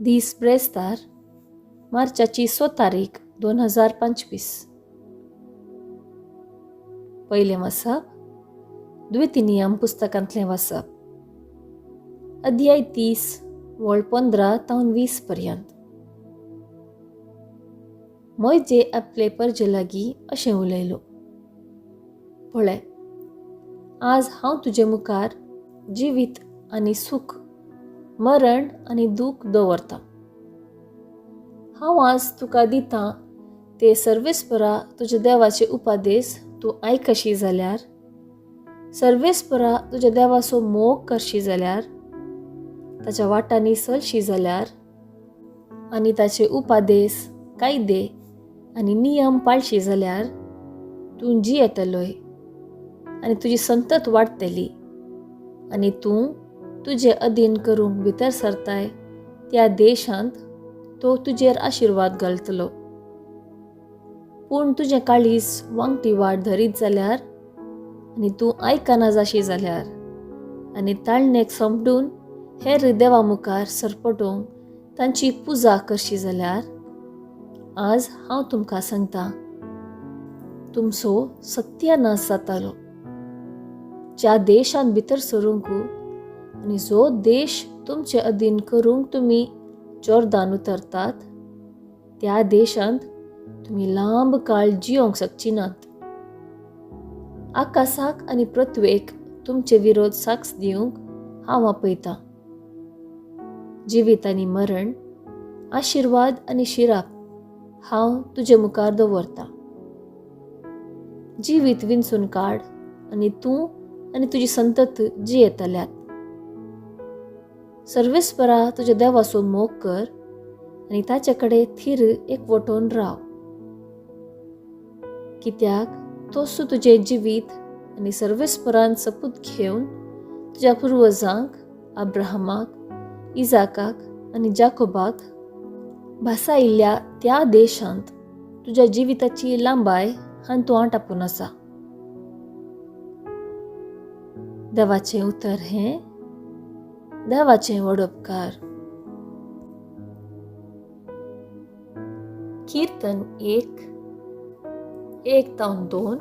दीस ब्रेस्तार, मार्चाची 6 तारीख 2025. पयलें वाचप द्वितीनियम पुस्तकांतलें वाचप, अध्याय 30 वळ 15 तावन 20 पर्यंत. मोयजे आपले परजे लागीं अशें उलयलो, पळय, आज हांव तुजे मुखार जिवीत आनी सूख, मरण आनी दूख दवरता. हांव आज तुका दितां ते सर्वेस्परा तुज्या देवाचे उपादेस तूं आयकशी जाल्यार, सर्वेस्परा तुज्या देवाचो मोग करशी जाल्यार, ताच्या वाटांनी चलशी जाल्यार आनी ताचे उपादेस, कायदे आनी नियम पाळशी जाल्यार तूं जियेतलोय आनी तुजी संतत वाडटली आनी तूं तुजे अधीन करूंक भितर सरताय त्या देशांत तो तुजेर आशिर्वाद घालतलो. पूण तुजें काळीज वांगटी वाट धरीत जाल्यार आनी तूं आयकना जाशी जाल्यार आनी ताळणेक सोंपडून हेर देवा मुखार सरपटूंक तांची पुजा करशी जाल्यार, आज हांव तुमकां सांगता, तुमचो सत्यानाश जातालो. ज्या देशांत भितर सरूंक आनी जो देश तुमचे अधीन करूंक तुमी जोर्दान उतरतात त्या देशांत तुमी लांब काळ जियोंक शकची नात. आकाशाक आनी पृथ्वेक तुमचे विरोध साक्ष दिवंक हांव आपयतां. जिवीत आनी मरण, आशिर्वाद आनी शिराप हांव तुजे मुखार दवरतां. जिवीत विंचून काड आनी तूं आनी तुजी संतत जियेतल्यात. सर्वेस्परा तुज्या देवाचो मोग कर आनी ताचे कडेन थीर एकवटून राव, कित्याक तोच तुजें जिवीत आनी सर्वेस्परान सपूत घेवन तुज्या पुर्वजांक, अब्राहमाक, इजाकाक आनी जाकोबाक भासायिल्ल्या त्या देशांत तुज्या जिविताची लांबाय हांतू आटापून आसा. देवाचें उतर हें देवाचें वडोपकार. कीर्तन 1, 1 तावन 2,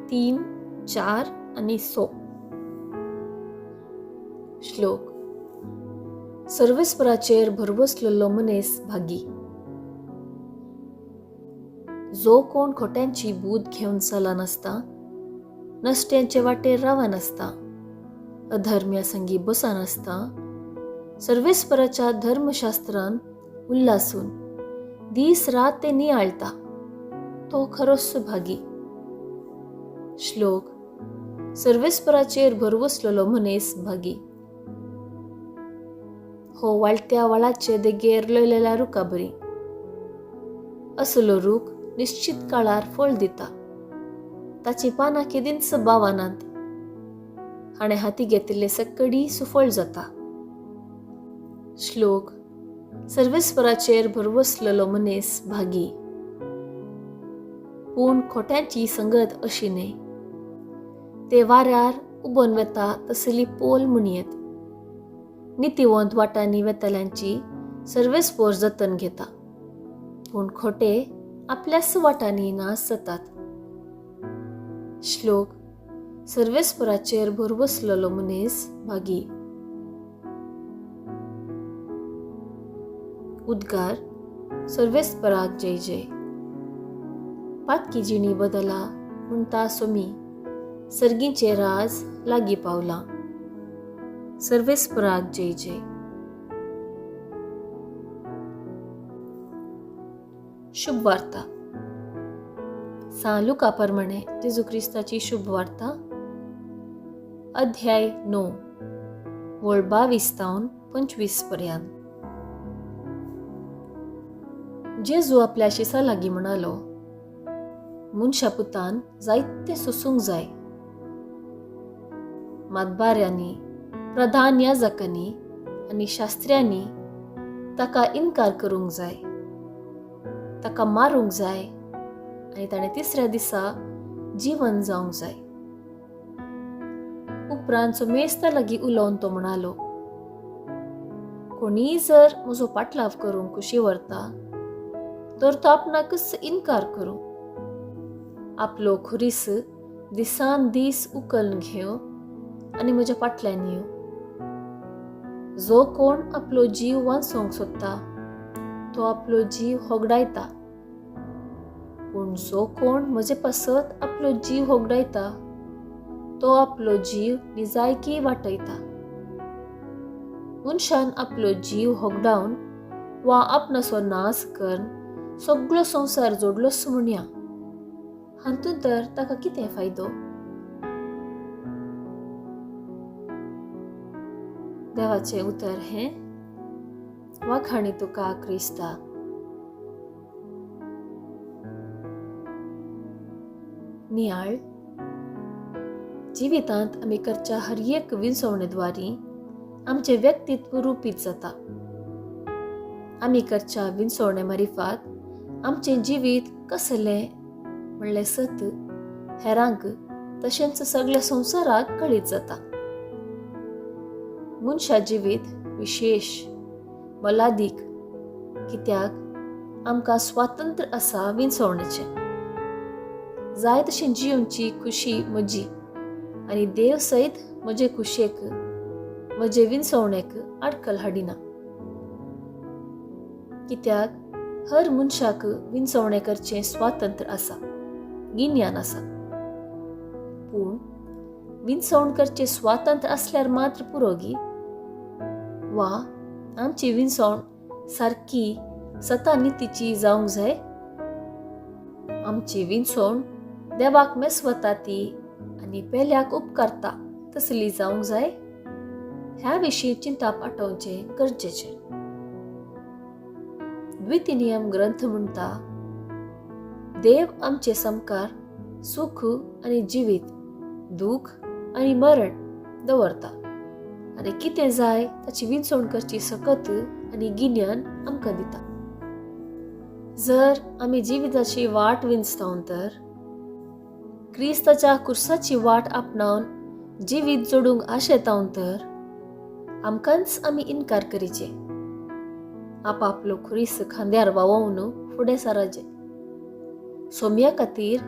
3, 4 आनी 6. श्लोक. सर्वेस्पराचेर भरवसलेलो मनीस भागी. जो कोण खोट्यांची बूद घेवन चलनासता, नश्ट्यांचे वाटेर रावनासता, अधर्म्या संगी बसनासता, सर्वेस्पराच्या धर्मशास्त्रान उल्लासून दीस रात ते नियाळता, तो खरोच भागी. श्लोक. सर्वेस्पराचेर भरवसलेलो मनीस भागी. हो वाळत्या वळाचे देगेर लोयलेल्या रुखा बरी. असलो रूख निश्चित काळार फळ दिता, ताची पानां केदींच बावनात, हाणें हाती घेतिल्ले सक्कडी सुफळ जाता. श्लोक. सर्वेस्पराचेर भरवसलेलो मनीस भागी. पूण खोट्यांची संगत अशी न्हय, ते वाऱ्यार उबोन वेता तसली पोल म्हणयेत. नितिवंत वाटांनी वेतल्यांची सर्वेस्पोर जतन घेता, पूण खोटे आपल्याच वाटांनी नाश जातात. श्लोक. सर्वेस्पराचेर भरवसलेलो मनीस भागी. उद्गार. सर्वेस्पराक जय जय. पातकी जिणी बदला म्हणटा सोमी, सर्गींचे राज लागीं पावलां. सर्वेस्पराक जय जय. शुभ वार्ता. सां लुका प्रमाणे जेजू क्रिस्ताची शुभ वार्ता, अध्याय 9, वळ 22 तावन 25 पर्यंत. जेजू आपल्या शिसा लागीं म्हणालो, मनशा पुतान जायते सोसूंक जाय. मातबाऱ्यांनी, प्रधान याजकांनी आनी शास्त्र्यांनी ताका इनकार करूंक जाय, ताका मारूंक जाय आनी ताणें तिसऱ्या दिसा जिवन जावंक जाय. उपरांत सोमेस्ता लागीं उलोवन तो म्हणालो, कोणीय जर म्हजो पाटलाव करूंक कुशी व्हरता तर तो आपणाकच इनकार करूं, आपलो खुरीस दिसान दीस उकलून घेवं आनी म्हज्या फाटल्यान येवं. जो कोण आपलो जीव वांचोवंक सोदता तो आपलो जीव होगडायता, पूण जो कोण म्हजे पासत आपलो जीव होगडायता तो आपलो जीव निजायकी वाटयता. मनशान आपलो जीव होगडावन वा आपणाचो नाश करून सगळो संवसार जोडलोच म्हणया, हातूंत तर ताका कितें फायदो? देवाचें उतर हें. वाखाणी तुका क्रिस्ता. नियाळ. जिवितांत आमी करच्या हर एक विंचवणेद्वारी आमचें व्यक्तित्व रुपीत जाता. आमी करच्या विंचवणे मारिफात आमचें जिवीत कसलें म्हणलें सत हेरांक तशेंच सगळ्या संवसाराक कळीत जाता. मनशा जिवीत विशेश मोलादीक, कित्याक आमकां स्वातंत्र्य आसा विंचवणेचें. जाय तशें जियोवची खुशी म्हजी आनी देव सयत म्हजे खुशयेक म्हजे विंचवणेक आडखल हाडिना, कित्याक हर मनशाक विंचवणे करचें स्वातंत्र्य आसा, गिन्यान आसा. पूण विंचवण करचें स्वातंत्र्य आसल्यार मात्र पुरोगी वा आमची विंचवण सारकी सता नितीची जावंक जाय? आमची विंचवण देवाक मेसवता ती आनी पेल्याक उपकारता तसली जावंक जाय? ह्या विशीं चिंताप आटोवचें गरजेचें. द्वितीय नियम ग्रंथ म्हणटा, देव आमचे सामकार सुख आनी जिवीत, दूख आनी मरण दवरता आनी कितें जाय ताची विंचवण करची सकत आनी गिन्यान आमकां दिता. जर आमी जिविताची वाट विंचता तर क्रिस्ताच्या कुर्साची वाट आपणावन जिवीत जोडूंक आशेता तर आमकांच आमी इनकार करीचे, आपापलो खुरीस खांद्यार वावोवन फुडें सराचे. सोम्या खातीर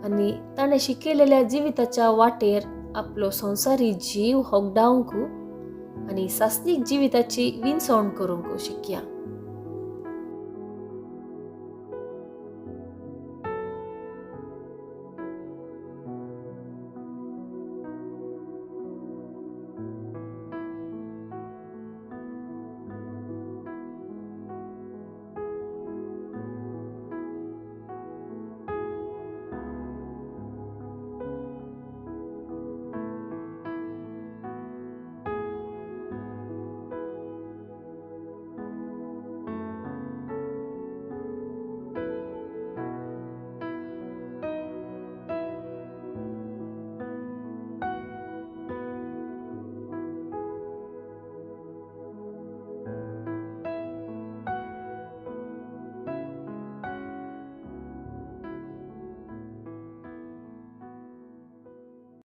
आनी ताणें शिकयलेल्या जिविताच्या वाटेर आपलो संवसारी जीव होगडावंक आनी सासणीक जिविताची विंचवण करूंक शिकया.